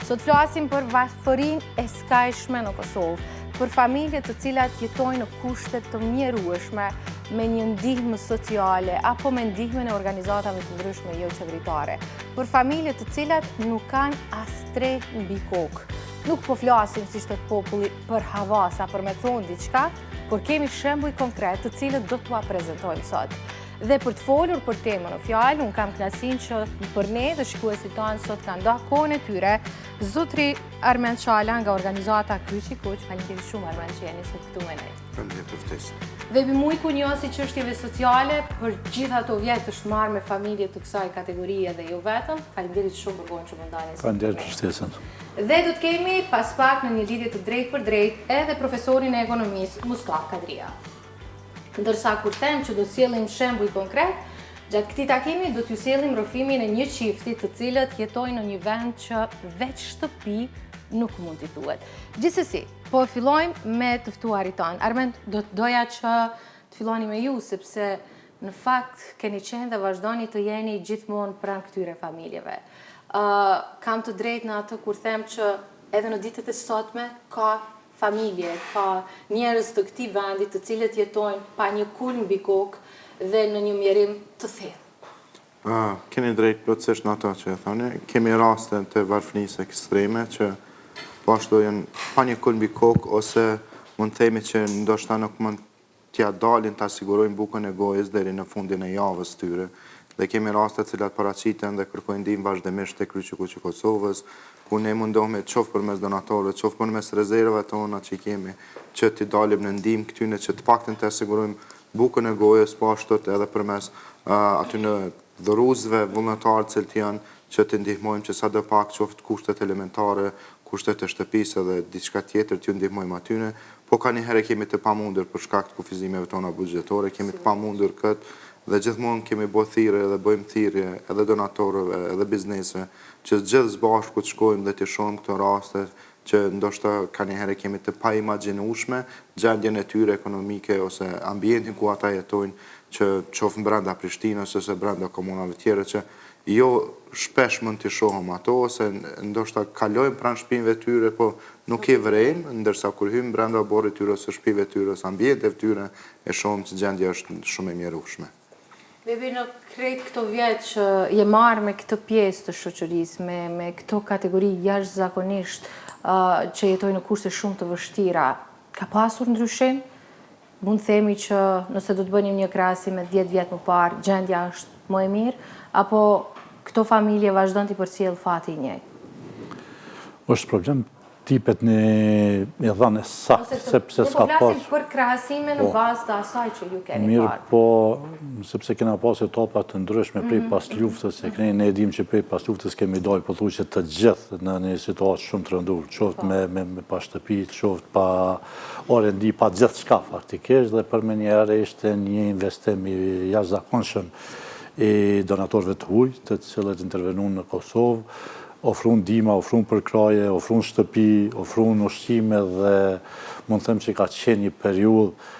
Sot flasim për varfërinë e skajshme në Kosovë, për familje të cilat jetojnë në kushte të mjerueshme me një ndihmë sociale apo me ndihmën e organizatave të ndryshme joqeveritare, për familje të cilat nuk kanë as strehë mbi kokë. Nuk po flasim siç thotë populli për havasa, për me thonë diçka, por kemi shembuj konkret të cilët do t'ua prezentojmë sot. Dhe për të folur për temën në fjalë, unë kam kënaqësinë që për ne dhe shikuesit tanë sot kanë nda kohën e tyre, zotri Armend Shala nga organizata Kryqi i Kuq, faleminderit shumë Armend që jeni sot këtu me ne. Faleminderit për ftesën. Vebi Mujku njohës i çështjeve sociale, për gjithë ato vjet është marrë me familje të kësaj kategorie dhe jo vetëm. Faleminderit shumë për kohën që po ndani sot. Faleminderit për ftesën. Dhe do të kemi pas pak në një lidhje të drejtpërdrejtë edhe profesorin e ekonomisë Mustafë Kadria. Ndërsa kur them që do të sjellim shembuj konkret, gjatë këtij takimi do t'ju sjellim rrëfimin e një çifti të cilët jetojnë në një vend që veç shtëpi nuk mund t'i thuhet. Gjithsesi, po fillojmë me të ftuarit tanë. Armend, do të doja që të filloni me ju, sepse në fakt keni qenë dhe vazhdoni të jeni gjithmonë pranë këtyre familjeve. Kam të drejtë në atë kur them që edhe në ditët e sotme ka familje, ka njerëz të këtij vendi të cilët jetojnë pa një kulm mbi kokë dhe në një mjerim të thellë. Keni drejtë plotësisht në ato që e thoni. Kemi raste të varfënisë ekstreme që po ashtu janë pa një kulm mbi kokë ose mund të themi që ndoshta nuk mund t'ia dalin ta sigurojnë bukën e gojës deri në fundin e javës tyre dhe kemi raste të cilat paraqiten dhe kërkojnë ndihmë vazhdimisht te Kryqi i Kuq i Kosovës, ku ne mundohemi qoftë përmes donatorëve, qoftë përmes rezervave tona që i kemi, që t'i dalim në ndihmë këtyne që të paktën të sigurojmë bukën e gojës, po ashtu edhe përmes atyne dhuruesve vullnetarë të cilët janë që t'i ndihmojmë që sado pak qoftë kushtet elementare, kushtet e shtëpisë edhe diçka tjetër t'ju ndihmojmë atyne, po kanjëherë e kemi të pamundur për shkak të kufizimeve tona buxhetore, kemi të pamundur këtë dhe gjithmonë kemi bo thirrje dhe bëjmë thirrje edhe donatorëve edhe bizneseve që të gjithë së bashku të shkojmë dhe t'i shohim këto raste që ndoshta kanjëherë e kemi të paimagjinueshme gjendjen e tyre ekonomike ose ambientin ku ata jetojnë që qoftë brenda Prishtinës ose brenda komunave tjera që jo shpesh mund t'i shohim ato ose ndoshta kalojmë pranë shtëpive tyre po nuk i vrejmë, ndërsa kur hyjmë brenda oborrit tyre ose shtëpive tyre ose ambienteve tyre e shohim që gjendja është shumë e mjerueshme. Vebi në krejt këto vjet që je marrë me këtë pjesë të shoqërisë, me me këto kategori jashtëzakonisht që jetojnë në kushte shumë të vështira, ka pasur ndryshim? Mund të themi që nëse do të bënim një krahasim me 10 vjet më parë, gjendja është më e mirë, apo këto familje vazhdon t'i përcjellë fati i njëjtë? Është problem t'jepet një e dhënë e saktë, sepse s'ka pas... Ne po flasim për krahasime në po. bazë të asaj që ju keni parë. Mirë, po, sepse kena pas etapa të ndryshme prej mhm. pas luftës, e këne ne e dim që prej pas luftës kemi dalë pothuajse të gjithë në një situatë shumë të rëndur, qoftë po. me, me, me pa shtëpi, qoftë pa orendi, pa gjithçka faktikisht, dhe përmenjëherë ishte një investim i jashtëzakonshëm i donatorëve të huj, të cilët intervenun në Kosovë, ofrun ndihma, ofrun përkrahje, ofrun shtëpi, ofrun ushqime dhe mund të them që ka qenë një periudhë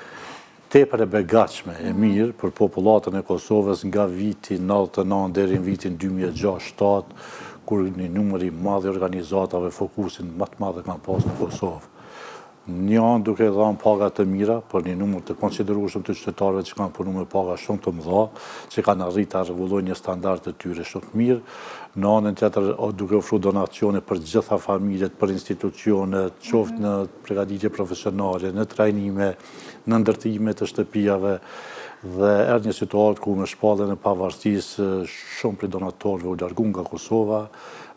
tepër e begatshme, e mhm. mirë për popullatën e Kosovës nga viti 99 deri në vitin 2006-7, kur një numër i madh i organizatave fokusin më të madh e kanë pas në Kosovë. Një anë duke dhënë paga të mira për një numër të konsiderueshëm të qytetarëve që kanë punu me paga shumë të mëdha, që kanë arritë ta rregullojnë një standard të tyre shumë të mirë, në anën tjetër duke ofru donacione për gjitha familjet, për institucionet, qoftë në pregatitje profesionale, në trajnime, në ndërtime të shtëpiave dhe erdh një situatë ku me shpalljen e pavarësisë shumë prej donatorëve u larguan nga Kosova,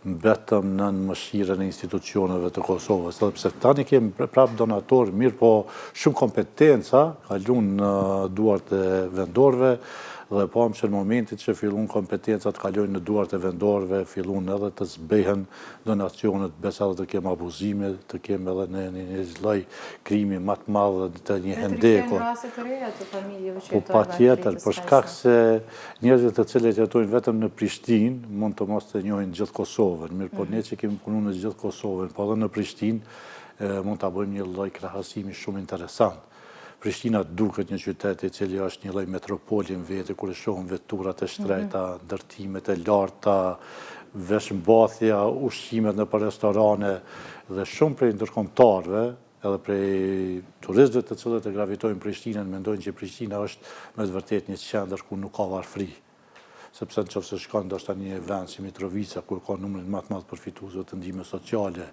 mbetëm nën mëshirën e institucioneve të Kosovës. Edhe pse tani kemi prapë donatorë, mirëpo shumë kompetenca kalun në duart e vendorëve dhe pamë që në momentin që fillun kompetencat kalojnë në duart e vendorëve, fillun edhe të zbehen donacionet, besa edhe të kem abuzime, të kem edhe në një lloj krimi më të madh të një hendeku. Po patjetër, për shkak se Njerëzit të cilët jetojnë vetëm në Prishtinë mund të mos të njohin gjithë Kosovën, mirëpo ne që kemi punu në gjithë Kosovën, po edhe në Prishtinë, mund ta bëjmë një lloj krahasimi shumë interesant. Prishtina duket një qytet i cili është një lloj metropoli në vete, kur e shohim veturat e shtrejta, ndërtimet e larta, veshmbathja, ushqimet nëpër restorane dhe shumë prej ndërkombëtarëve, edhe prej turistëve të cilët e gravitojnë Prishtinën, mendojnë që Prishtina është me të vërtetë një qendër ku nuk ka varfëri. Sepse në qoftë se shkon ndoshta në një vend si Mitrovica, ku e ka numrin më të madh përfituesve të ndihmës sociale,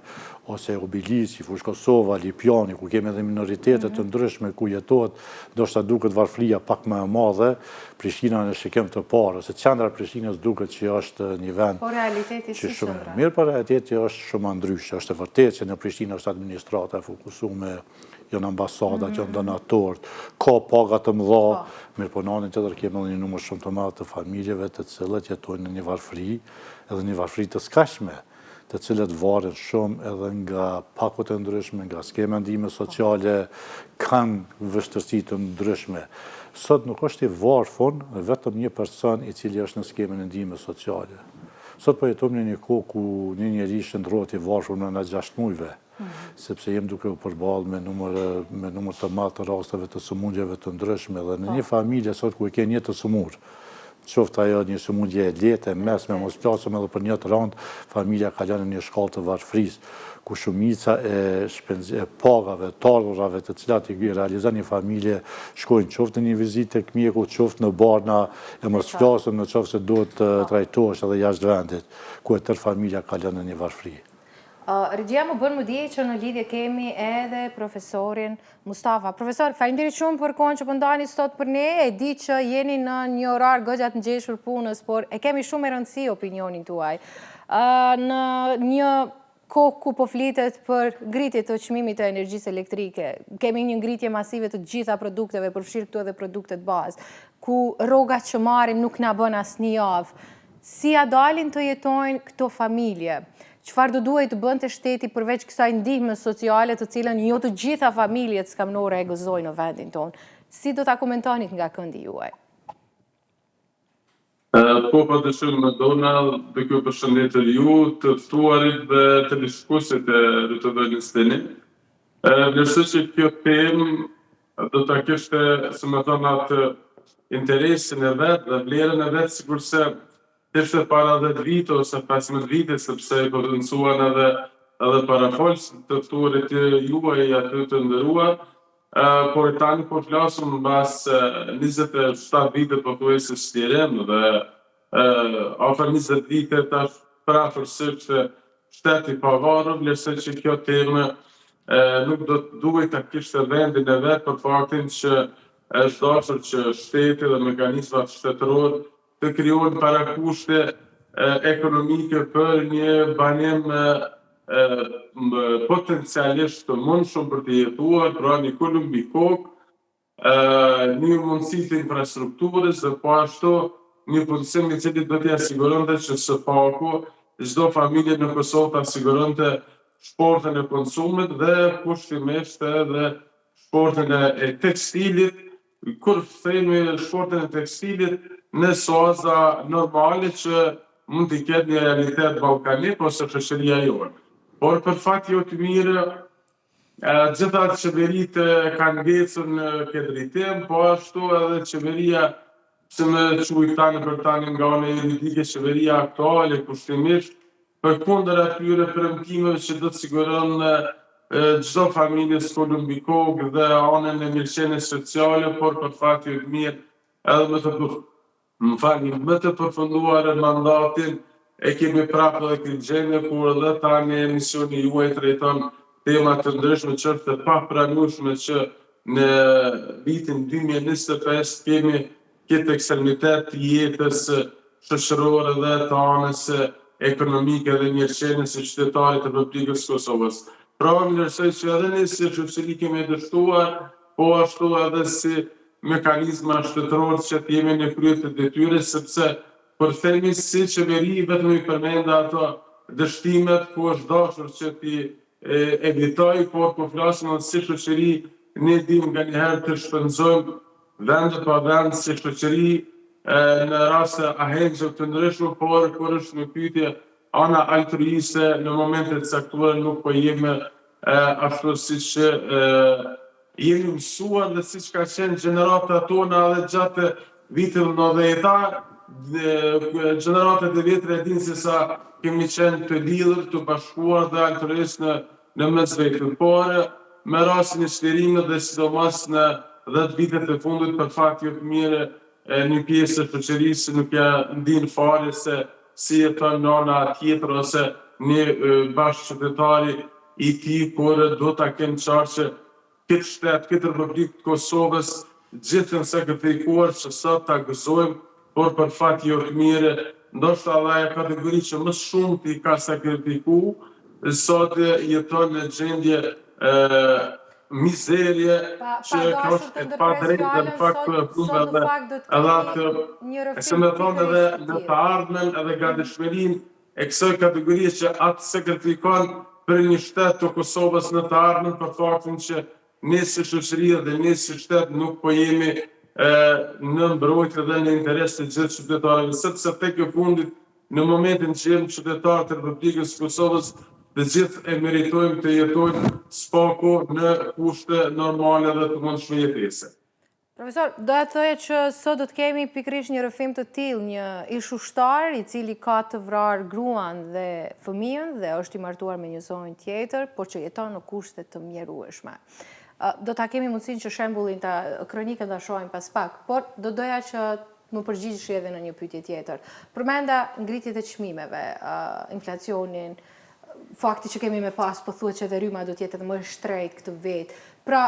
ose Obiliqi, Fushë Kosova, Lipjani, ku kemi edhe minoritete të mhm. ndryshme ku jetohet, ndoshta duket varfëria pak më e madhe, Prishtina në shikim të parë, ose qendra e Prishtinës duket që është një vend Po realiteti si shumë mirë, po realiteti është shumë ndryshe. Është e vërtetë që në Prishtinë është administrata e fokusume, janë ambasadat, janë mhm. donatorët, ka paga të mëdha, po. mirëpo në anën tjetër kemi edhe një numër shumë të madh të familjeve të cilët jetojnë në një varfëri, edhe një varfëri të skajshme të cilët varen shumë edhe nga pakot e ndryshme, nga skema e ndihmës sociale, kanë vështirësi të ndryshme. Sot nuk është i varfun vetëm një person i cili është në skemën e ndihmës sociale. Sot po jetojmë në një kohë ku një njeri shndërrohet i varfur mrena 6 mujve, sepse jemi duke u përballë me numër me numër të madh të rasteve të sëmundjeve të ndryshme dhe në një po. familje sot ku e ke një të sëmurë, qoftë ajo një sëmundje e lehtë, e mesme, mos flasim edhe për një të rëndë, familja kalon në një shkallë të varfërisë, ku shumica e shpenz e pagave, të ardhurave të cilat i realizon një familje shkojnë qoftë në një vizitë tek mjeku, qoftë në barna, e mos flasim në qoftë se duhet të po. trajtohesh edhe jashtë vendit, ku e tërë familja kalon në një varfëri. Regjia më bën me dije që në lidhje kemi edhe profesorin Mustafa. Profesor, faleminderit shumë për kohën që po ndani sot për ne. E di që jeni në një orar goxha të ngjeshur punës, por e kemi shumë me rëndësi opinionin tuaj. Në një kohë ku po flitet për ngritje të çmimit të energjisë elektrike, kemi një ngritje masive të gjitha produkteve, përfshirë këtu edhe produktet bazë, ku rroga që marrim nuk na bën as një javë. Si ia dalin të jetojnë këto familje? Çfarë do duhej të bënte shteti përveç kësaj ndihmës sociale të cilën jo të gjitha familjet skamnore e gëzojnë në vendin tonë? Si do ta komentonit nga këndi juaj? Po pa dyshim Dona, duke ju përshëndetur ju, të ftuarit dhe teleshikuesit e RTV 21. Vlerësoj që kjo temë do ta kishte, si me thënë, atë interesin e vet dhe vlerën e vet sikurse ishte para 10 vite ose 15 vite, sepse i potencuan edhe edhe parafolësit të ftuarit juaj aty të nderuar, por tani po flasim mbas 27 vite pothuajse çlirim dhe afër 20 vite tash përafërsisht shtet i pavarur, vlerësoj që kjo temë nuk do të duhej ta kishte vendin e vet për faktin që është dashur që shteti dhe mekanizmat shtetëror të krijojnë parakushte ekonomike për një banim potencialisht të mundshëm për të jetuar, pra një kulm mbi kokë, një mundësi të infrastrukturës dhe po ashtu një punësim i cili do t'ia siguronte që së paku çdo familje në Kosovë ta siguronte shportën e konsumit dhe kushtimisht edhe shportën e tekstilit, kur themi shportën e tekstilit në suaza normale që mund t'i ketë një realitet ballkanik ose shoqëria jonë. Por për fat jo të mirë, Gjitha qeveritë kanë ngecur në këtë drejtim, po ashtu edhe qeveria që me qujt tani për tani nga ana juridike qeveria aktuale kushtimisht përkundër atyre premtimeve që do të siguron çdo familjes kulm mbi kokë dhe anën e mirëqenies sociale, por për fat jo të mirë edhe me të Më falni, me të përfunduar mandatin e kemi prapë edhe këtë gjendje kur edhe tani emisioni juaj trajton tema të ndryshme që është e papranueshme që në vitin 2025 kemi këtë ekstremitet të jetës shoqërore dhe të anës ekonomike dhe mirëqenies së qytetarit të Republikës së Kosovës. Pra vlerësoj që edhe ne si shoqëri kemi dështuar, po ashtu edhe si mekanizma shtetëror që të jemi në krye të detyrës, sepse kur themi si qeveri vetëm i përmenda ato dështimet ku është dashur që t'i evitoj, por po flasim edhe si shoqëri, ne dimë nganjëherë të shpenzojmë vend e pa vend si shoqëri në raste ahengjeve të ndryshme, por kur është në pyetje ana altruiste në momente të caktuara nuk po jemi ashtu siç jemi mësuar dhe siç ka qenë gjeneratat tona edhe gjatë viteve 90-ta. Gjeneratat e vjetra e dinë se sa kemi qenë të lidhur, të bashkuar dhe altruistë në në mes vete. Por, me rastin e çlirimit dhe sidomos në 10 vitet e fundit për fat jo të mirë një pjesë e shoqërisë nuk ja ndin fare se si jeton nana tjetër ose një bashkëqytetari i tij, por duhet ta kemë qartë që Këtë shtet, këtë Republikë të Kosovës, gjithë janë sakrifikuar që sot ta gëzojmë, por për fat jo të mirë, ndoshta edhe ajo kategori që më së shumti ka sakrifiku, sot jeton në gjendje mizerje që kjo është e padrejtë dhe në fakt po e humb edhe edhe atë, si me thonë edhe në të ardhmen edhe gatishmërinë e kësaj kategorie që atë sakrifikon për një shtet të Kosovës në të ardhmen për faktin që ne si shoqëri dhe ne si shtet nuk po jemi në mbrojtje dhe në interes të gjithë qytetarëve, sepse tek e fundit në momentin që jemi qytetarë të Republikës së Kosovës, të gjithë e meritojmë të jetojmë së paku në kushte normale dhe të mundshme jetese. Profesor, doja të thoja që sot do të kemi pikërisht një rrëfim të tillë, një ish-ushtar i cili ka të vrarë gruan dhe fëmijën dhe është i martuar me një zonjë tjetër, por që jeton në kushte të mjerueshme. Do ta kemi mundësinë që shembullin ta kronikën ta shohim pas pak, por do doja që të më përgjigjesh edhe në një pyetje tjetër. Përmenda ngritjet e çmimeve, inflacionin, fakti që kemi me pas, po thuhet që edhe rryma do të jetë edhe më e shtrenjtë këtë vit. Pra,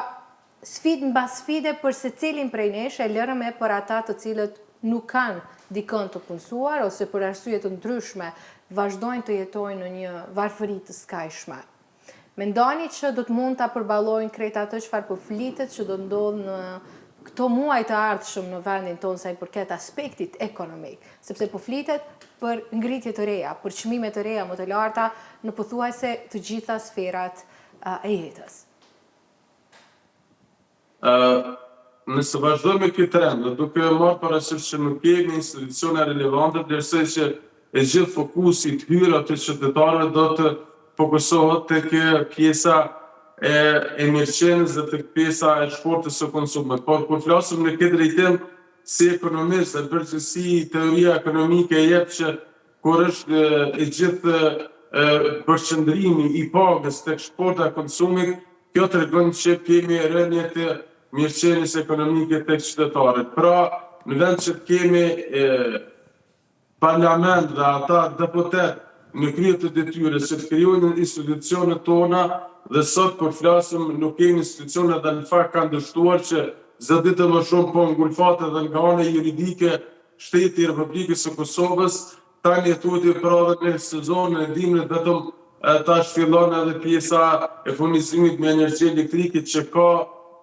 Sfidë mbas sfide për secilin prej nesh e lëre më për ata të cilët nuk kanë dikënd të punësuar ose për arsye të ndryshme vazhdojnë të jetojnë në një varfëri të skajshme. Mendoni që do të mund ta përballojnë krejt atë çfarë po flitet që do të ndodhë në këto muaj të ardhshëm në vendin tonë sa i përket aspektit ekonomik, sepse po flitet për ngritje të reja, për çmime të reja më të larta në pothuajse të gjitha sferat e jetës. Nëse vazhdojmë me këtë trend dhe duke marrë parasysh që nuk kemi institucione relevante, vlerësoj që e gjithë fokusi i të hyrave të qytetarëve do të fokusohet tek pjesa e e mirëqenies dhe tek pjesa e shportës së konsumit. Por kur flasim në këtë drejtim, si ekonomist dhe në përgjithësi teoria ekonomike e jep që Kur është i gjithë përqendrimi i pagës tek shporta e konsumit, kjo tregon që kemi rënie të mirëqenies ekonomike tek qytetarët. Pra, në vend që të kemi parlament dhe ata deputetë në krye të detyrës që të krijojnë institucionet tona dhe sot kur flasim nuk kemi institucione dhe në fakt kanë dështuar që çdo ditë e më shumë po ngulfatet edhe nga ana juridike Shteti i Republikës së Kosovës tani e tutje pra edhe në sezonin e dimrit vetëm tash fillon edhe pjesa e furnizimit me energji elektrike që ka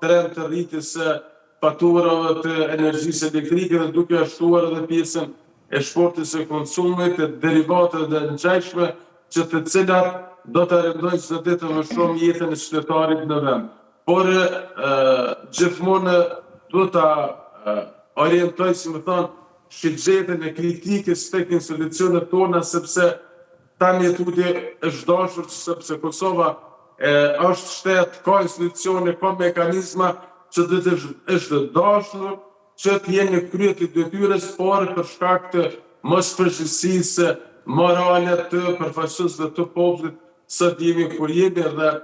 trend të rritjes së faturave të energjisë elektrike dhe duke e shtuar edhe pjesën e shportës së konsumit, të derivateve të ngjashme që të cilat do të rëndojnë çdo ditë më shumë jetën e qytetarit në vend. Por gjithmonë duhet ta orientoj, si me thonë, shigjetën e kritikës tek institucionet tona, sepse tani e tutje është dashur sepse Kosova e, është shtet, ka institucione, ka mekanizma që do të është dashur që të jenë në krye të detyrës, por për shkak të mospërgjegjësisë morale të përfaqësuesve të popullit, sot jemi kur jemi dhe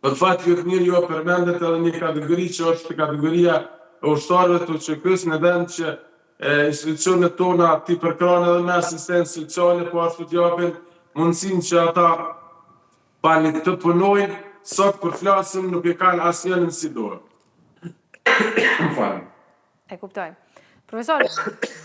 Për fat jo të mirë ju e përmendët edhe një kategori që është kategoria e ushtarëve të UÇK-së në vend që institucionet tona t'i përkrahin edhe me asistencë sociale, po ashtu t'japin mundësinë që ata pani të punojnë, sot kur flasim nuk e kanë asnjërin si dorë. Më falni. E kuptoj. Profesor,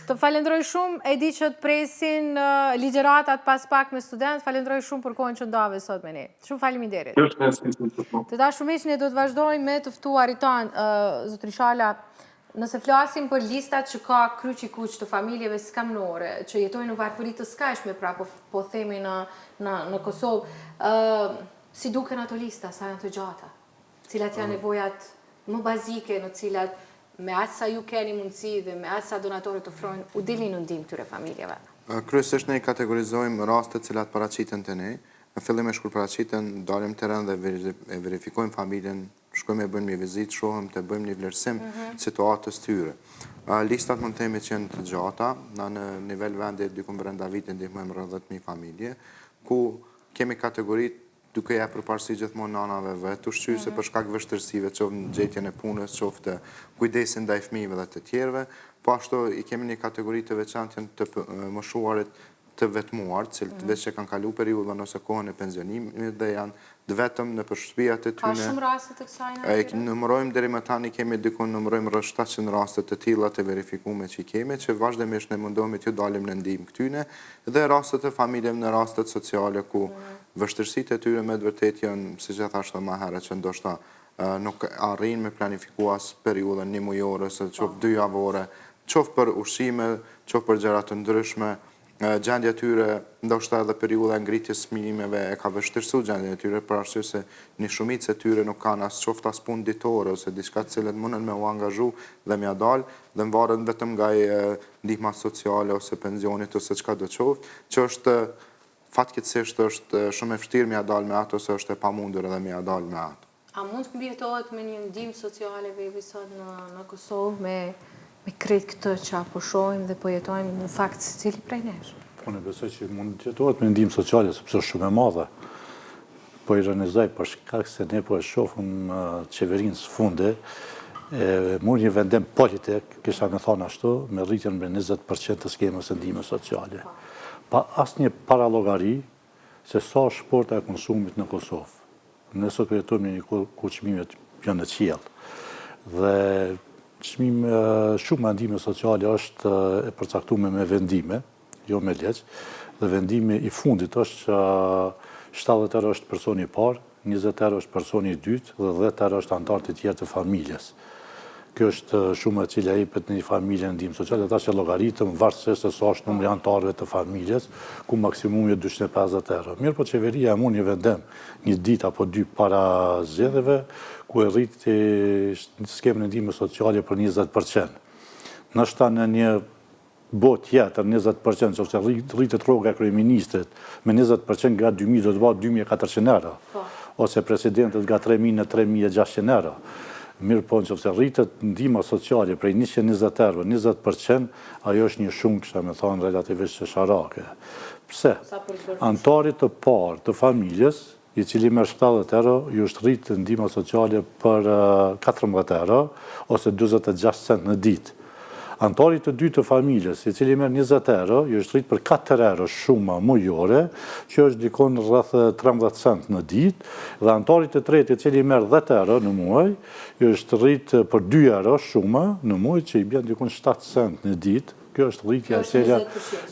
të falenderoj shumë, e di që të presin ligjëratat pas pak me studentë, falenderoj shumë për kohën që ndave sot me ne. Shumë faleminderit. Të dashur miq, ne do të vazhdojmë me të ftuarit tanë, zotëri Shala, nëse flasim për listat që ka Kryqi i Kuq të familjeve skamnore, që jetojnë në varfëri të skajshme, pra po, po themi në, në, në Kosovë, si duken ato lista, sa janë të gjata? Cilat janë nevojat më bazike në cilat me aq sa ju keni mundësi dhe me aq sa donatorët ofrojnë, u dilni në ndihmë këtyre familjeve? Kryesisht ne i kategorizojmë rastet të cilat paraqiten te ne. Në fillimisht kur paraqiten, dalim në terren dhe e verifikojmë familjen. Shkojmë e bëjmë një vizitë, shohim të bëjmë një vlerësim mhm. situatës tyre. Listat mund të themi që janë të gjata, na në nivel vendi diku brenda vitit ndihmojmë rreth 10.000 familje, ku kemi kategori duke ja përparësi gjithmonë nanave vetushqyese mhm. për shkak vështirësive qoftë në gjetjen e punës, qoftë kujdesin ndaj fëmijëve dhe të tjerëve. Po ashtu i kemi një kategori të veçantë janë të moshuarit të vetmuar, të cilët mhm. veç që kanë kalu periudhën ose kohën e pensionimit dhe janë të vetëm nëpër shtëpiat e tyne. Ka shumë raste të kësaj natyre? Numërojmë deri më tani kemi diku numërojmë rreth 700 raste të tilla të verifikume që i kemi, që vazhdimisht ne mundohemi t'ju dalim në ndihmë këtyne dhe rastet e familjeve në rastet sociale ku mhm. vështirësitë e tyre me të vërtetë janë, siç e thashë edhe më herët, që ndoshta nuk arrijnë me planifiku as periudhën një mujore ose qoftë po. dy javore, qoftë për ushqime, qoftë për gjëra të ndryshme, gjendja e tyre, ndoshta edhe periudha e ngritjes së çmimeve e ka vështirësu gjendjen e tyre, për arsye se një shumicë e tyre nuk kanë as qoftë as punë ditore ose diçka të cilën munden me u angazhu dhe me ia dalë dhe varen vetëm nga ndihma sociale ose pensionit ose çka do qoftë, që është fatkeqësisht është shumë e vështirë me ia dalë me atë ose është e pamundur edhe me ia dalë me atë. A mund të mbijetohet me një ndihmë sociale Vebi sot në në Kosovë me me krejt këtë që po shohim dhe po jetojmë në fakt secili prej nesh? Po unë besoj që mund të jetohet me ndihmë sociale sepse është shumë e madhe. Po ironizoj për shkak se ne po e shohim qeverinë së fundi e mori një vendim politik, kisha me thonë ashtu, me rritjen me 20% të skemës së ndihmës sociale. Pa asnjë parallogari se sa është shporta e konsumit në Kosovë. Ne sot po jetojmë në një kohë ku çmimet janë në qiell. Dhe çmim shuma e ndihmës sociale është e përcaktuar me vendime, jo me ligj. Dhe vendimi i fundit është që 70 euro është personi i parë, 20 euro është personi i dytë dhe 10 euro është anëtarët e tjerë të familjes. Kjo është shuma e cila jepet në një familje në ndihmë sociale, tash e llogaritëm varësisht se sa është numri i anëtarëve të familjes, ku maksimumi është 250 euro. Mirëpo qeveria e mori një vendim një ditë apo dy para zgjedhjeve, ku e rriti skemën e ndihmës sociale për 20%. Ndoshta në një botë tjetër, 20%, qoftë se rritet rroga e kryeministrit me 20% nga 2000 do të bëhet 2400 euro, po. ose presidentit nga 3000 në 3600 euro. Mirëpo, në qoftë se rritet ndihma sociale prej 120 euro, 20%, ajo është një shumë, kisha me thonë, relativisht qesharake. Pse? Anëtarit të parë të familjes, i cili merr 70 euro, ju është rritë ndihma sociale për 14 euro, ose 46 cent në ditë. Anëtarit të dytë të familjes, i cili merr 20 euro, ju është rritë për 4 euro shuma mujore, që është dikun rreth 13 cent në ditë, dhe anëtarit të tretë, i cili merr 10 euro në muaj, ju është rritë për 2 euro shuma në muaj, që i bjen dikun 7 cent në ditë, Kjo është rritja e cila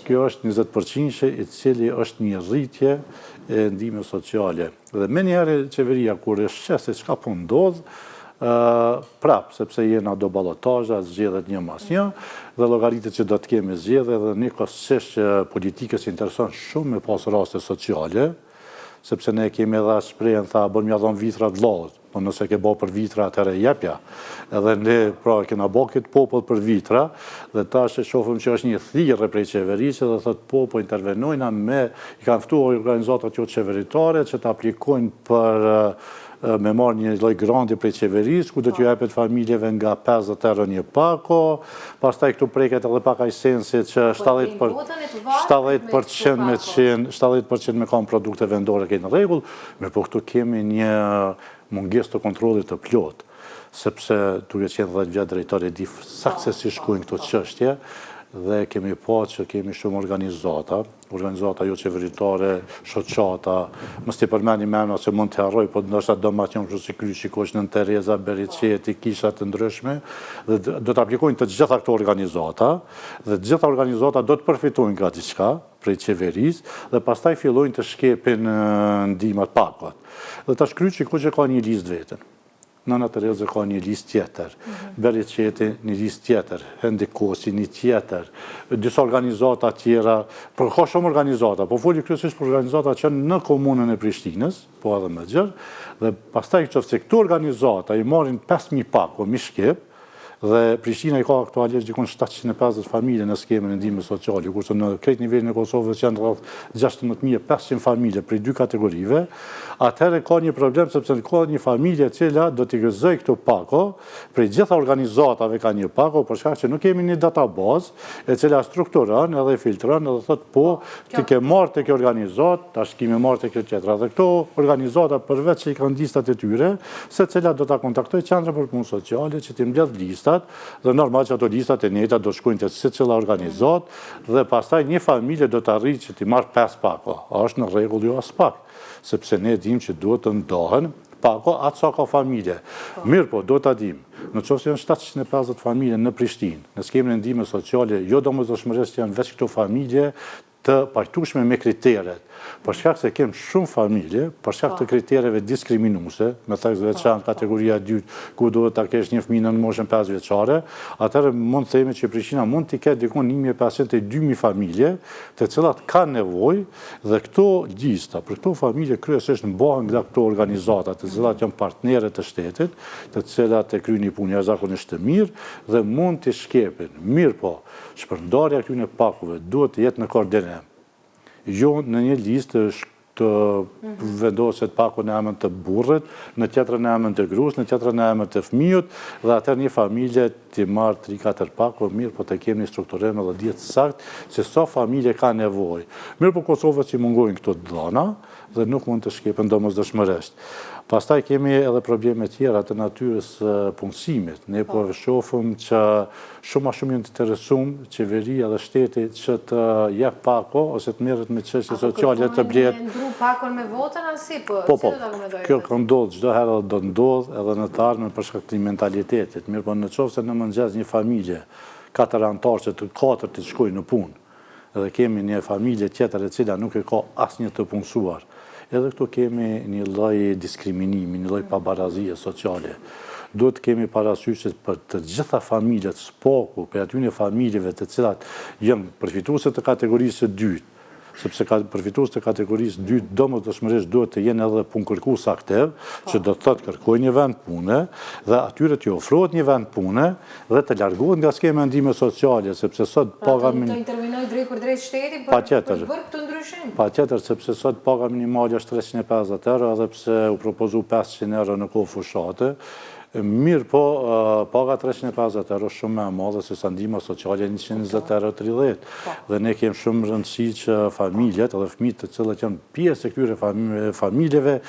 kjo është 20 përqindëshe i cili është një rritje e ndihmës sociale. Dhe menjëherë qeveria kur e sheh se çka po ndodh, prap, sepse jena do balotazha, zgjedhjet një mas një, dhe llogaritet që do të kemi zgjedhje dhe njëkohësisht që politikës i intereson shumë me pas raste sociale, sepse ne kemi edhe atë shprehjen, tha, bën m'ia dhon vitrat vllaut. Po nëse ke bo për vitra, atëherë jepja. Edhe ne, pra, kena bo këtë popull për vitra, dhe tash e shohim që është një thirrje prej qeverisë dhe thotë po, po intervenojna me, i kanë ftu organizatat jo qeveritare që të aplikojnë për me marrë një lloj granti prej qeverisë, ku do t'ju jepet familjeve nga 50 euro një pako, pastaj këtu preket edhe pak ai sensi që 70% me qenë, 70% me kanë produkte vendore këtë në rregull, Mirëpo këtu kemi një mungesë të kontrollit të plotë, sepse duke qenë 10 vjet drejtor e di saktë se si shkojnë këto çështje dhe kemi pa që kemi shumë organizata, organizata jo qeveritare, shoqata, mos t'i përmendi me emra se mund të harroj, po ndoshta do ma të si Kryqi i Kuq, Nënë Tereza, Bereqeti, kisha të ndryshme, dhe do të aplikojnë të gjitha këto organizata, dhe të gjitha organizata do të përfitojnë nga diçka, prej qeverisë dhe pastaj fillojnë të shkepin ndihmat pakot. Dhe tash Kryqi i Kuq e ka një listë veten. Nëna Tereza ka një listë tjetër, mhm. Bereqeti një listë tjetër, Hendikosi një tjetër, disa organizata tjera, por ka shumë organizata, po foli kryesisht për organizata që në komunën e Prishtinës, po edhe më gjerë, dhe pastaj qoftë se këto organizata i marrin 5.000 pako mi shkep, Dhe Prishtina i ka aktualisht dikun 750 familje në skemën e ndihmës sociale, kurse në krejt nivelin e Kosovës janë rreth 16500 familje prej dy kategorive, atëherë ka një problem sepse ka një familje e cila do t'i gëzojë këto pako, prej gjitha organizatave ka një pako, për shkak që nuk kemi një databazë e cila strukturon edhe filtron edhe thotë po, ti ke marrë te kjo organizatë, tash ki me marrë te kjo tjetra. Dhe këto organizata përveç që i kanë listat e tyre, secila do ta kontaktojë Qendrën për Punë Sociale që t'i mbledhë listat dhe normal që ato listat e njëjta do të shkojnë te secila organizatë dhe pastaj një familje do të arrijë që t'i marrë 5 pako. A është në rregull jo aspak, sepse ne dimë që duhet të ndahen pako aq sa ka familje. Po. Mirëpo, duhet ta dimë, në qoftë se janë 750 familje në Prishtinë, në skemën e ndihmës sociale, jo domosdoshmërisht janë veç këto familje të pajtueshme me kriteret, për shkak se kem shumë familje, për shkak të po. kritereve diskriminuese, me theks të veçantë po. kategoria e dytë, ku duhet ta kesh një fëmijë nën moshën 5 vjeçare, atëherë mund të themi që Prishtina mund t'i ketë diku 1500 deri 2000 familje, të cilat kanë nevojë dhe këto lista për këto familje kryesisht mbahen nga këto organizata, të cilat janë partnere të shtetit, të cilat e kryejnë një punë jashtëzakonisht të mirë dhe mund t'i shkepin. Mirëpo, Shpërndarja e këtyre pakove duhet të jetë në koordinim, jo në një listë të vendoset pako në emër të burrit, në tjetrën në emër të gruas, në tjetrën në emër të fëmijës dhe atëherë një familje t'i marrë 3-4 pako, mirëpo të kemi një strukturim edhe dihet saktë se sa familje ka nevojë. Mirëpo Kosovës i mungojnë këto të dhëna, dhe nuk mund të shkepen domosdoshmërisht. Pastaj kemi edhe probleme tjera të natyrës së punësimit. Ne po, po shohim që shumë ma shumë janë të interesum qeveria dhe shteti që të jep pako ose të merret me çështje sociale të blehet. Po ndru pakon me votën a si po? Po, po. Kjo ka ndodhë çdo herë dhe do të ndodhë edhe në të ardhmen për shkak të mentalitetit. Mirëpo në qoftë se në mëngjes një familje katër anëtarë që të katërt të shkojnë në punë, dhe kemi një familje tjetër e cila nuk e ka asnjë të punësuar. Edhe këtu kemi një lloj diskriminimi, një lloj pabarazie sociale. Duhet të kemi parasysh që për të gjitha familjet, së paku prej atyre familjeve të cilat janë përfituese të kategorisë së dytë, sepse ka përfitues të kategorisë dytë domosdoshmërisht duhet të jenë edhe punëkërkues aktiv, po. që do të thotë kërkojnë një vend pune dhe atyre t'i ofrohet një vend pune dhe të largohet nga skema e ndihmës sociale, sepse sot pra, paga të intervenojë drejtpërdrejt shteti për të bërë këtë ndryshim. Patjetër, sepse sot paga minimale është 350 euro, edhe pse u propozu 500 euro në kohë fushate, mirëpo paga 350 euro shumë më e madhe se sa ndihma sociale 120 euro 30. Po. Dhe ne kemi shumë rëndësi që familjet edhe fëmijët të cilët janë pjesë e këtyre familjeve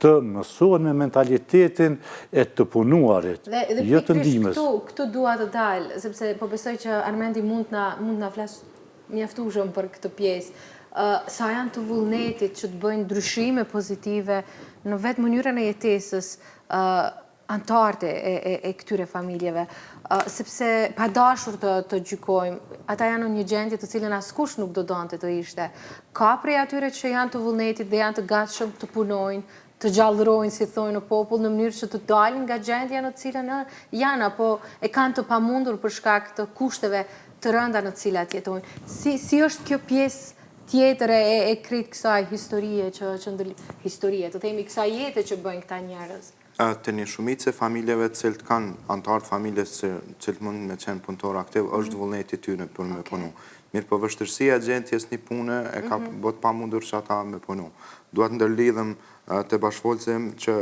të mësohen me mentalitetin e të punuarit, dhe, jo të ndihmës. Këtu, këtu dua të dal, sepse po besoj që Armendi mund të na mund të na flasë mjaftueshëm për këtë pjesë. Uh, sa janë të vullnetit që të bëjnë ndryshime pozitive në vetë mënyrën e jetesës, uh, anëtarët e, e, e këtyre familjeve, uh, sepse pa dashur të, të gjykojmë, ata janë në një gjendje të cilën askush nuk do donte të ishte. Ka prej atyre që janë të vullnetit dhe janë të gatshëm të punojnë, të gjallërojnë, si thonë në popull, në mënyrë që të dalin nga gjendja në të cilën janë, apo e kanë të pamundur për shkak të kushteve të rënda në të cilat jetojnë. Si, si është kjo pjesë tjetër e, e krejt kësaj historie që, që ndër, historie, të themi kësaj jete që bëjnë këta njerëz? Te një shumicë e familjeve të cilët kanë anëtarë të familjes të cilët mund me qenë punëtor aktiv, është mhm. vullneti i tyre për me punu. Mirëpo vështirësia e gjetjes një pune e ka mhm. bo të pamundur që ata me punu. Dua të ndërlidhem te bashkëfolësi im që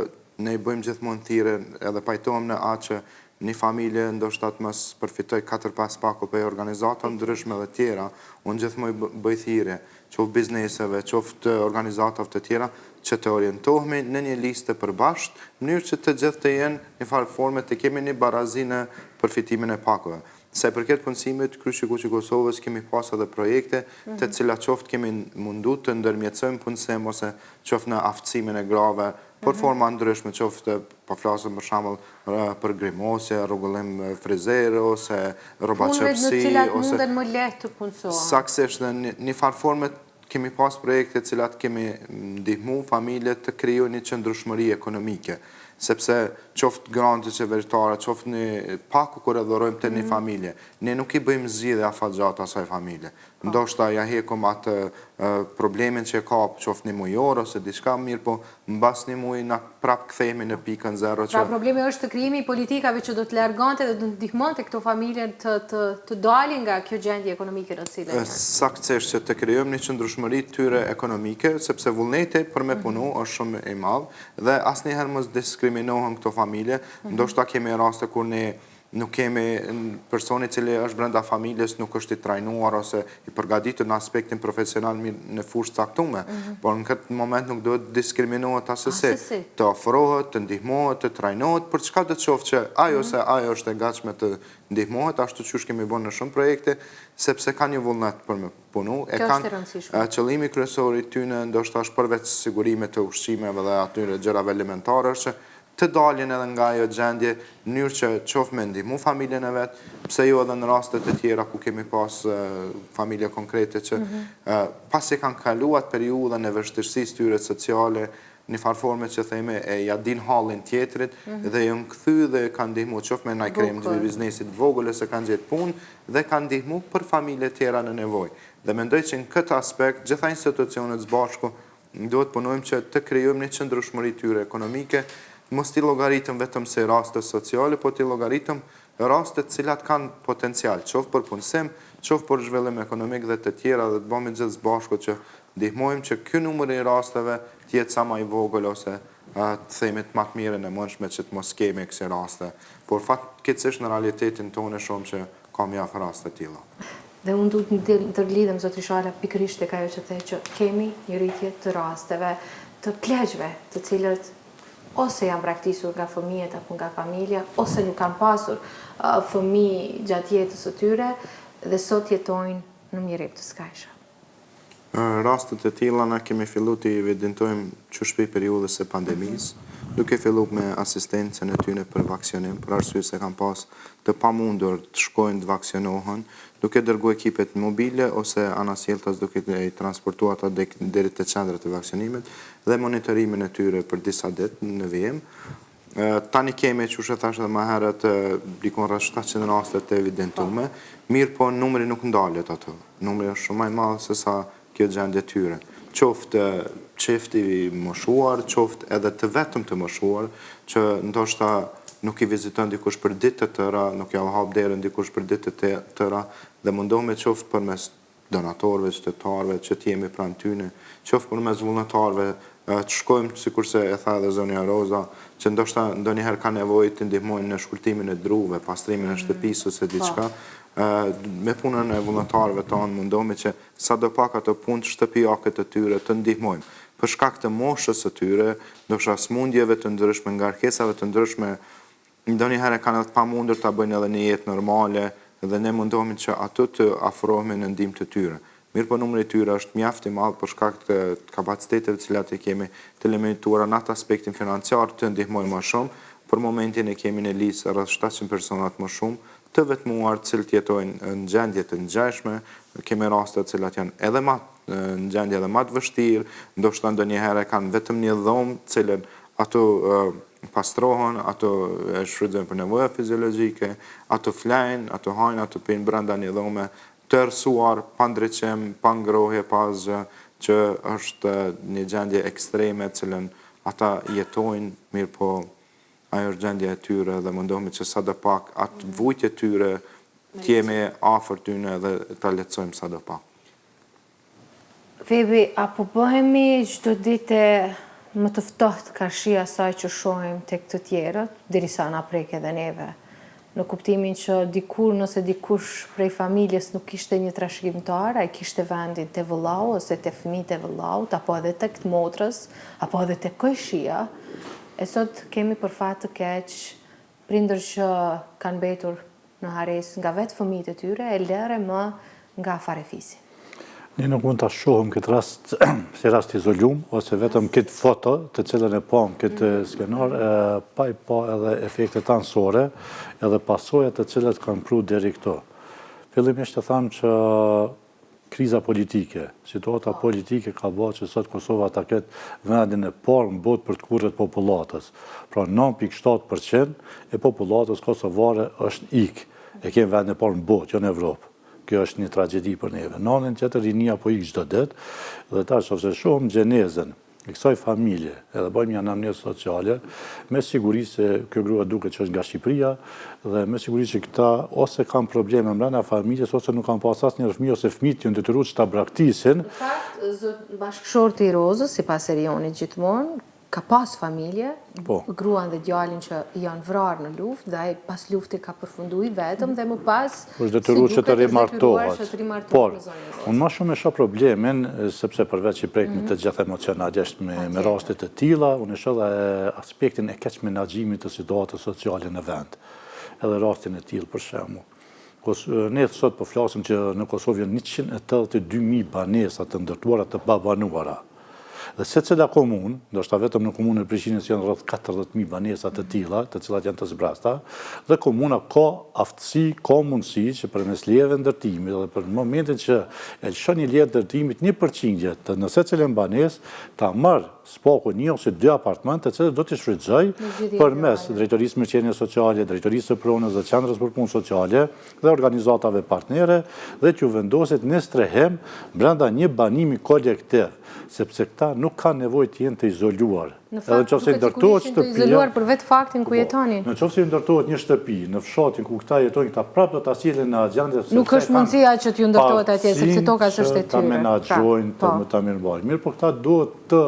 ne i bëjmë gjithmonë thirrje edhe pajtohem në atë që një familje ndoshta të mos përfitojë 4-5 pako prej organizatave ndryshme dhe tjera, unë gjithmonë bëj thirrje qoftë bizneseve, qoftë organizatave të tjera, që të orientohemi në një listë të përbashkët, në mënyrë që të gjithë të jenë një farë forme të kemi një barazi në përfitimin e pakove. Sa i përket punësimit, Kryqi i Kuq i Kosovës kemi pas edhe projekte të mhm. cilat qoftë kemi mundu të ndërmjetësojmë punësim ose qoftë në aftësimin e grave, për mhm. forma ndryshme, qoftë po flasim për shembull për grimosje, rregullim frizer ose rrobaqepësi ose në cilat munden më lehtë të punësohen. Saktësisht në një farë forme kemi pas projekte të cilat kemi ndihmu familjet të krijojnë një qëndrueshmëri ekonomike. Sepse qoftë grante qeveritare, qoftë një pako kur e dhurojmë te një mhm. familje, ne nuk i bëjmë zgjidhje afatgjatë asaj familje. Po. Ndoshta ja hekum atë problemin që e ka, qoftë një mujor ose diçka, mirëpo mbas një muji na prapë kthehemi në pikën zero që... Pra problemi është krijimi i politikave që do të largonte dhe do të ndihmonte këto familje të të të dalin nga kjo gjendje ekonomike në të cilën janë. Saktësisht që të krijojmë një qëndrueshmëri të tyre ekonomike, sepse vullneti për me punu mhm. është shumë i madh dhe asnjëherë mos diskriminohen këto familje, mhm. ndoshta kemi raste kur ne Nuk kemi personi i cili është brenda familjes nuk është i trajnuar ose i përgatitur në aspektin profesional mirë në fushë të caktume, mhm. por në këtë moment nuk duhet diskriminohet asesi. Të ofrohet, të ndihmohet, të trajnohet, për çka do të qoftë që ai mhm. ose ajo është e gatshme të ndihmohet, ashtu qysh kemi bërë në shumë projekte, sepse ka një vullnet për me punu. E kanë qëllimi kryesor i tyne ndoshta është përveç sigurimit të ushqimeve dhe atyre gjërave elementare është që të dalin edhe nga ajo gjendje, në mënyrë që qoftë me ndihmu familjen e vet, pse jo edhe në raste të tjera ku kemi pas familje konkrete që mhm. pasi kanë kalu atë periudhën e vështirësisë tyre sociale, një farë forme që themi e ja din hallin tjetrit mhm. dhe janë kthy dhe kanë ndihmu qoftë me naj krijim të biznesit vogël ose kanë gjetë punë dhe kanë ndihmu për familje tjera në nevojë. Dhe mendoj që në këtë aspekt gjitha institucionet së bashku Duhet punojmë që të krijojmë një qëndrueshmëri tyre ekonomike, mos t'i llogaritëm vetëm si raste sociale, po t'i llogaritëm raste të cilat kanë potencial, qoftë për punësim, qoftë për zhvillim ekonomik dhe të tjera dhe të bëhemi gjithë së bashku që ndihmojmë që ky numër i rasteve të jetë sa ma i vogël ose të themi të ma të mirën e mundshme që të mos kemi kësi raste. Por fatkeqësisht në realitetin tonë e shohim që ka mjaft raste të tilla. Dhe unë du të ndërlidhem, zotri Shala, pikërisht tek ajo që the që kemi një rritje të rasteve të pleqve, të cilët ose janë braktisur nga fëmijët apo nga familja, ose nuk kanë pasur fëmijë gjatë jetës së tyre dhe sot jetojnë në mjerim të skajshëm. Rastet e tilla na kemi fillu t'i evidentojmë qysh prej periudhës së pandemisë, duke fillu me asistencën e tyne për vaksinim, për arsye se kanë pas të pamundur të shkojnë të vaksinohen, duke dërgu ekipet mobile ose anasjelltas duke i transportu ata deri te qendrat e vaksinimit dhe monitorimin e tyre për disa ditë në vijim. Tani kemi, qysh e thashë edhe ma herët, dikun rreth 700 raste të evidentume, mirëpo numri nuk ndalet aty. Numri është shumë ma i madh se sa kjo gjendje tyre. Qoftë çift i moshuar, qoftë edhe të vetëm të moshuar, që ndoshta nuk i viziton dikush për ditë të tëra, nuk ja u hap derën dikush për ditë të tëra dhe mundohemi qoftë përmes donatorëve, qytetarëve, që të jemi pranë tyne, qoftë përmes vullnetarëve, të shkojmë, sikurse e tha edhe zonja Roza, që ndoshta ndonjëherë ka nevojë të ndihmojnë në shkurtimin e druve, pastrimin e mm. shtëpisë ose diçka. Po. Me punën e vullnetarëve tanë mundohemi që sado pak ato punë shtëpiake të tyre të ndihmojmë. Për shkak të moshës së tyre, ndoshta sëmundjeve të ndryshme, ngarkesave të ndryshme, Ndonjëherë e kanë edhe të pamundur ta bëjnë edhe një jetë normale dhe ne mundohemi që aty të afrohemi në ndihmë të tyre. Mirëpo numri i tyre është mjaft i madh për shkak të kapaciteteve të cilat i kemi të limituara në atë aspektin financiar të ndihmojmë më shumë. Për momentin e kemi në listë rreth 700 persona të moshumë, të vetmuar, të cilët jetojnë në gjendje të ngjashme, kemi raste të cilat janë edhe ma në gjendje edhe ma të vështirë, ndoshta ndonjëherë kanë vetëm një dhomë, të cilën ato pastrohen, ato e shfrytëzojnë për nevoja fiziologjike, ato flejnë, ato hajnë, ato pinë brenda një dhome të errësuar, pa ndriçim, pa ngrohje, pa asgjë, që është një gjendje ekstreme të cilën ata jetojnë, mirëpo ajo është gjendja e tyre dhe mundohemi që sado pak atë vujtje tyre të jemi afër tyne dhe ta lehtësojmë sado pak. Febi, a po bëhemi çdo ditë e më të ftohtë karshi asaj që shohim tek të tjerët, derisa na prek edhe neve? Në kuptimin që dikur nëse dikush prej familjes nuk kishte një trashëgimtar, ai kishte vendin te vëllau ose te fëmijët e vëllaut apo edhe tek të motrës, apo edhe te kojshia, e sot kemi për fat të keq Prindër që kanë mbetur në harresë nga vetë fëmijët e tyre e lëre më nga farefisi. Ne nuk mund ta shohim këtë rast si rast izolum ose vetëm këtë foto të cilën e pamë këtë mm. skenar, pa i pa edhe efektet anësore, edhe pasojat të cilat kanë pru deri këtu. Fillimisht të thamë që. Kriza politike, situata politike ka ba që sot Kosova ta ketë vendin e parë në botë për tkurrje të popullatës. Pra 9.7 për qind e popullatës kosovare është ikë. E kemi vendin e parë në botë, jo në Evropë. Kjo është një tragjedi për neve. Në anën tjetër rinia po ikë çdo ditë dhe tash nëse shohim gjenezën e kësaj familje, edhe bëjmë një anamnezë sociale, me siguri se kjo grua duket që është nga Shqipëria dhe me siguri që këta ose kanë probleme mbrenda familjes ose nuk kanë pas asnjëherë fëmijë ose fëmijët janë detyruar që ta braktisin. Në fakt, bashkëshorti i Rozës, sipas Erionit gjithmonë, ka pas familje, po. gruan dhe djalin që janë vrarë në luftë dhe ai pas lufte ka përfundu i vetëm dhe më pas është detyruar që të rimartohet. Por, unë ma shumë e shoh problemin, sepse përveç që prekemi mhm. të gjithë emocionalisht me, me raste të tilla, unë e shoh edhe aspektin e keqmenaxhimit të situatës sociale në vend. Edhe rastin e tillë për shembull. Ne sot po flasim që në Kosovë janë 182.000 banesa të ndërtuara të pabanuara. Dhe secila komunë, ndoshta vetëm në komunën e Prishtinës janë rreth 40.000 banesa të tilla, të cilat janë të zbrazta, dhe komuna ka aftësi, ka mundësi që përmes lejeve ndërtimit dhe për momentin që e lëshon një leje ndërtimit një përqindje të në secilën banesë ta marrë së paku një ose dy apartment të cilët do t'i shfrytëzojë përmes Drejtorisë Mirëqenies Sociale, Drejtorisë së Pronës dhe Qendrës për Punë Sociale dhe organizatave partnere dhe t'ju vendoset një strehim brenda një banimi kolektiv, sepse këta nuk kanë nevojë të jenë të izoluar. Në fakt, duket sikur ishin të izoluar për vetë faktin ku po, jetonin. Në qoftë se ndërtohet një shtëpi në fshatin ku këta jetojnë, këta prapë do ta sjellin në atë gjendje sepse Nuk është mundësia që t'ju ndërtohet atje, sepse toka s'është e tyre. Ta menaxhojnë, të po. ta mirëmbajnë. Mirëpo këta duhet të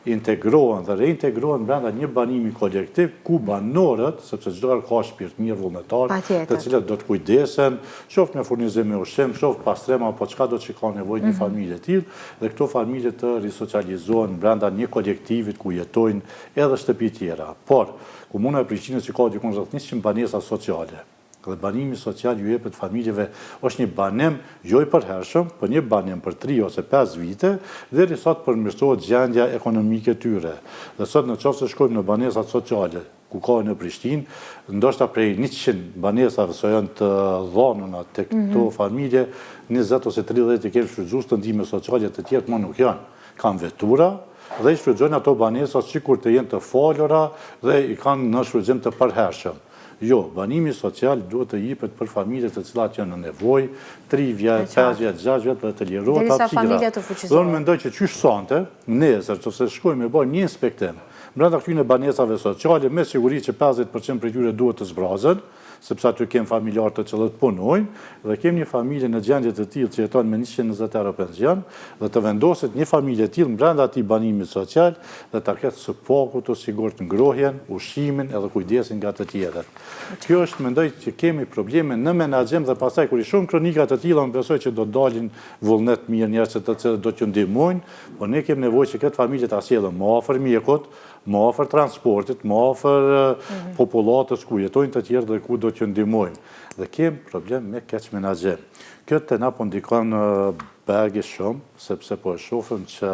integrohen dhe reintegrohen brenda një banimi kolektiv ku banorët, sepse çdo herë ka shpirtmirë vullnetarë, të cilët do të kujdesen, qoftë me furnizim me ushqim, qoftë pastrim apo çkado që ka nevojë një mhm. familje e tillë, dhe këto familje të risocializohen brenda një kolektivit ku jetojnë edhe shtëpi tjera. Por, Komuna e Prishtinës që ka diku rreth 100 banesa sociale, Dhe banimi social ju jepet familjeve është një banim jo i përhershëm, por një banim për tri ose pesë vite, derisa të përmirësohet gjendja ekonomike e tyre. Dhe sot në qoftë se shkojmë në banesat sociale, ku ka në Prishtinë, ndoshta prej 100 banesave sa janë të dhanuna te këto mhm. familje, 20 ose 30 i kemi shfrytëzues të ndihmës sociale, të tjerët më nuk janë. Kanë vetura dhe i shfrytëzojnë ato banesa sikur të jenë të falura dhe i kanë në shfrytëzim të përhershëm. Jo, banimi social duhet të jipet për familjet të cilat janë në nevojë, 3 vjet, 5 vjet, 6 vjet dhe të lirohet hapësira. Dhe unë mendoj që qysh sonte, nesër, nëse shkojmë e bëjmë një inspektim brenda këtyre banesave sociale, me siguri që 50% prej tyre duhet të zbrazen, sepse aty kem familjarë të cilët punojnë dhe kem një familje në gjendje të tillë që jeton me 120 euro pension dhe të vendoset një familje e tillë brenda atij banimi social dhe ta ketë së paku të sigurt ngrohjen, ushqimin edhe kujdesin nga të tjerët. Kjo është mendoj që kemi probleme në menaxhim dhe pastaj kur i shohim kronika të tilla unë besoj që do dalin vullnet mirë njerëz të cilët do t'ju ndihmojnë, por ne kemi nevojë që këtë familje ta sjellim më afër mjekut, më afër transportit, më afër mhm. popullatës ku jetojnë të tjerë dhe ku do t'ju ndihmojmë. Dhe kem problem me keqmenaxhim. Kjo te na po ndikon begi shumë, sepse po e shofim që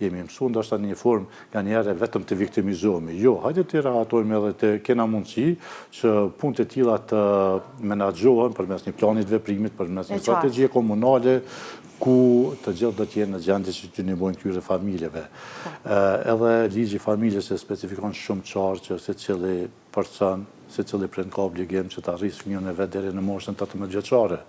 jemi mësu ndoshta në një formë nganjëherë vetëm të viktimizohemi. Jo, hajde të rehatojmë edhe të kena mundësi që punët e tilla të menaxhohen përmes një plani të veprimit, përmes një strategjie komunale, ku të gjithë do të jenë në gjendje që t'ju ndihmojnë këtyre familjeve. Po. Edhe ligji i familjes e specifikon shumë qartë që secili person, secili prind ka obligim që ta rrisë fëmijën e vet deri në moshën 18 vjeçare.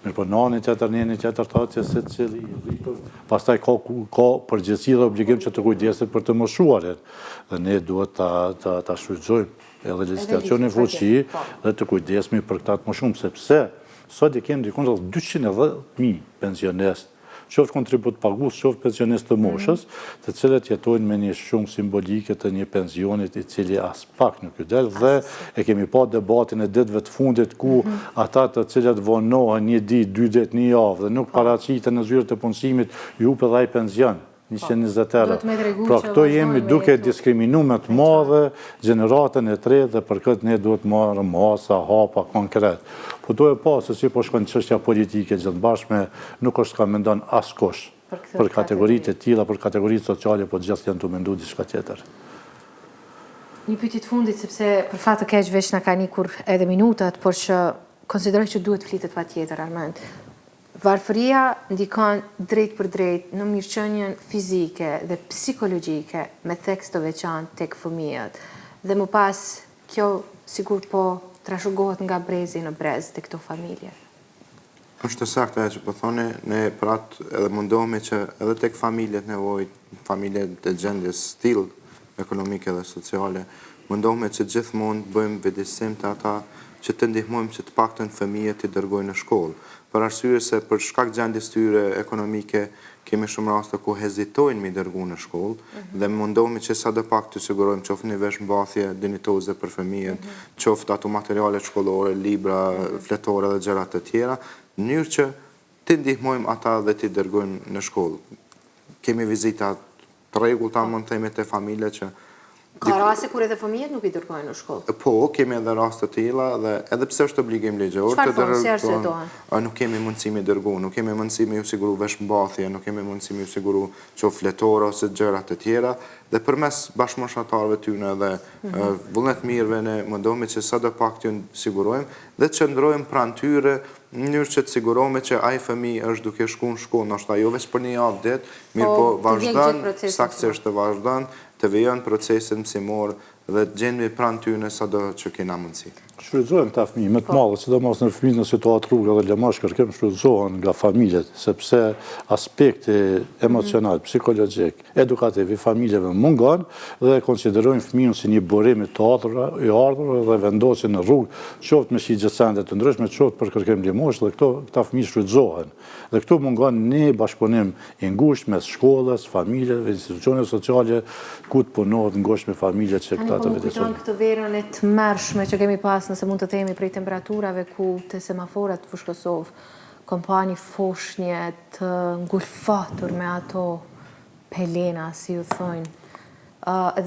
Mirëpo në anën tjetër, neni tjetër thotë që secili i rritur pastaj ka ka përgjegjësi dhe obligim që të kujdeset për të moshuarin. Dhe ne duhet ta ta ta shfrytëzojmë edhe legjislacionin në fuqi po. dhe të kujdesemi për këta të moshuar sepse Sot i kemi diku rreth 210.000 pensionistë, qoftë kontributpagues, qoftë pensionistë të moshës, të cilët jetojnë me një shumë simbolike të një pensionit i cili aspak nuk ju del dhe e kemi pa debatin e ditëve të fundit ku mhm. ata të cilët vonohen një ditë, dy ditë, një javë dhe nuk paraqiten në zyrat e punësimit, ju hup edhe ai pension. 120 euro. Pra këto jemi duke diskriminu me të madhe gjeneratën e tretë dhe për këtë ne duhet marrë masa, hapa, konkret. Po do e pa se si po shkon çështja politike gjithmbarshme, nuk është ka mendon askush për kategoritë e tilla, për kategoritë sociale, po gjithë janë tu mendu diçka tjetër. Një pyetje të fundit, sepse për fat të keq veç na kanë ikur edhe minutat, por që konsideroj që duhet flitet patjetër, Armend. Varfëria ndikon drejtpërdrejt në mirëqenien fizike dhe psikologjike me theks të veçantë tek fëmijët dhe më pas kjo sikur po trashëgohet nga brezi në brez te këto familje. Është e saktë ajo që po thoni, ne për atë edhe mundohemi që edhe tek familjet në nevojë, familjet e gjendjes së tillë ekonomike dhe sociale, mundohemi që gjithmonë të bëjmë vetëdijësim te ata që të ndihmojmë që të paktën fëmijët t'i dërgojnë në shkollë. Për arsye se për shkak gjendjes tyre ekonomike kemi shumë raste ku hezitojnë m'i dërgu në shkollë dhe mundohemi që sado pak t'u sigurojmë qoftë një veshmbathje dinjitoze për fëmijët, qoftë ato materialet shkollore, libra, fletore dhe gjëra të tjera, në mënyrë që t'i ndihmojmë ata dhe t'i dërgojmë në shkollë. Kemi vizita të rregullta mund të themi te familjet që Ka raste kur edhe fëmijët nuk i dërgojnë në shkollë. Po, kemi edhe raste të tilla dhe edhe pse është obligim ligjor të dërgojnë. Si arsyetohen? Nuk kemi mundësi me dërgu, nuk kemi mundësi me ju siguru veshmbathje, nuk kemi mundësi me ju siguru qoftë fletore ose gjëra të tjera dhe përmes bashkëmoshatarëve tyne dhe mhm. vullnetmirëve ne mundohemi që sado pak t'ju sigurojmë dhe të qëndrojmë pranë tyre në mënyrë që të sigurohemi që ai fëmijë është duke shku në shkollë, ndoshta jo veç për një javë ditë, mirëpo po, vazhdon, saktësisht të vazhdon, të vijon procesin mësimor dhe të gjendemi pranë tyne sado që kena mundësi. Shfrytëzohen këta fëmijë, me të madhe, po. sidomos në fëmijë në situatë rruge dhe lëmoshë kërkim, shfrytëzohen nga familjet, sepse aspekti emocional, psikologjik, edukativ i familjeve mungon dhe e konsiderojnë fëmijën si një burim i të ardhurave dhe vendosin në rrugë, qoftë me shit gjësende të ndryshme, qoftë për kërkim lëmoshë dhe këto këta fëmijë shfrytëzohen. Dhe këtu mungon një bashkëpunim i ngushtë mes shkollës, familjeve, institucioneve sociale, ku të punohet ngushtë me familjet që këta të vetëdijësohen. Tani po më kujton këtë verën e tmerrshme që kemi pas, nëse mund të themi prej temperaturave ku te semaforat Fushë Kosovë, kom pa një foshnje të ngulfatur me ato pelena, si ju thojnë,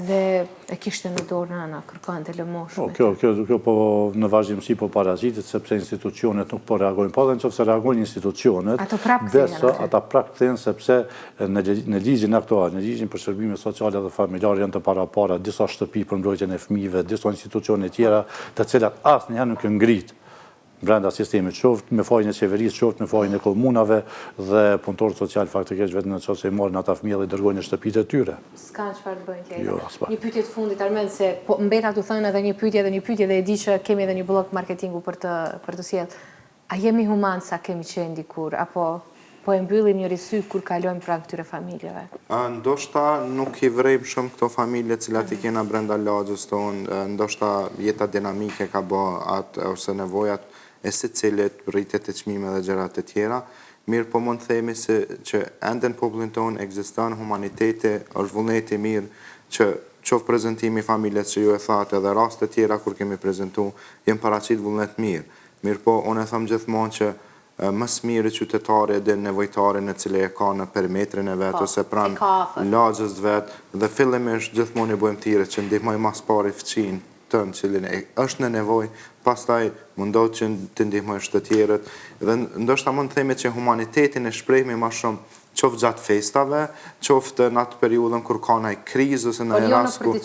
dhe e kishte në dorë nëna, kërkonte lëmoshë. Po, kjo, kjo, kjo po në vazhdimësi po paraqitet, sepse institucionet nuk po reagojnë. Po dhe në qoftë se reagojnë institucionet, Ato prapë kthehen aty. Ata prapë kthehen, sepse në, në ligjin aktual, në ligjin për shërbime sociale dhe familjare janë të parapara disa shtëpi për mbrojtjen e fëmijëve, disa institucione tjera, të cilat asnjëherë nuk janë ngritë brenda sistemit, qoftë me fajin e qeverisë, qoftë me fajin e komunave dhe punëtorët social faktikisht vetëm në qoftë se i marrin ata fëmijë dhe i dërgojnë në shtëpitë e tyre. S'kanë çfarë të bëjnë tjetër. Jo, aspak. Një pyetje të fundit Armend se po mbeta të thënë edhe një pyetje edhe një pyetje dhe e di që kemi edhe një bllok marketingu për të për të sjellë. A jemi human sa kemi qenë dikur apo Po e mbyllim njëri sy kur kalojmë pranë këtyre familjeve. Ndoshta nuk i vrejmë shumë këto familje të cilat i kena brenda lagjes tonë, ndoshta jeta dinamike ka bo atë ose nevojat e secilit, rritjet e çmimeve dhe gjëra të tjera, mirëpo mund të themi se që ende në popullin tonë ekziston humaniteti, është vullneti i mirë që qoftë prezantimi i familjes që ju e thatë edhe raste tjera kur kemi prezentu, janë paraqit vullnet mirë. Mirëpo unë e them gjithmonë që Më së miri qytetari e din nevojtarin e cili e ka në perimetrin e vet ose pranë lagjes të vet dhe fillimisht gjithmonë i bëjmë thirrje që ndihmoj ma së pari fqinjin tënd cilin e është në nevojë, pastaj mundohu që të ndihmojsh të tjerët dhe ndoshta mund të themi që humanitetin e shprehmi ma shumë qoftë gjatë festave, qoftë në atë periudhën kur ka naj krizë ose naj jo rast ku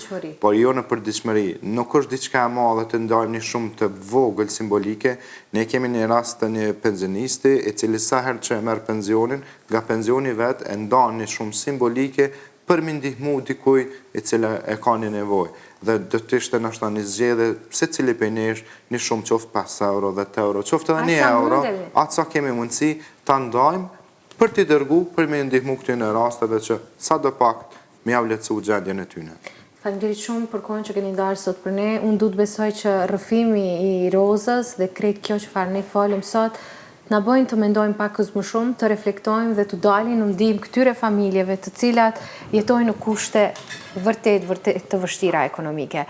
por jo në përditshmëri. Nuk është diçka e madhe të ndajmë një shumë të vogël simbolike. Ne kemi një rast të një pensionisti, i cili sa herë që e merr pensionin, nga pensioni i vet e ndan një shumë simbolike për m'i ndihmu dikuj i cili e ka një nevojë. Dhe do të ishte ndoshta një zgjedhje secili prej nesh një shumë qoftë 5 euro, 10 euro, qoftë edhe 1 euro, aq sa kemi mundësi ta ndajmë për t'i dërgu për me ndihmu këtyne rasteve që sado pak me jau lehtësu gjendjen e tyne. Faleminderit shumë për kohën që keni ndarë sot për ne. Unë du të besoj që rrëfimi i Rozës dhe krejt kjo çfarë ne folëm sot na bëjnë të mendojmë pakëz më shumë, të reflektojmë dhe t'u dalim në ndihmë këtyre familjeve të cilat jetojnë në kushte vërtet, vërtet të vështira ekonomike.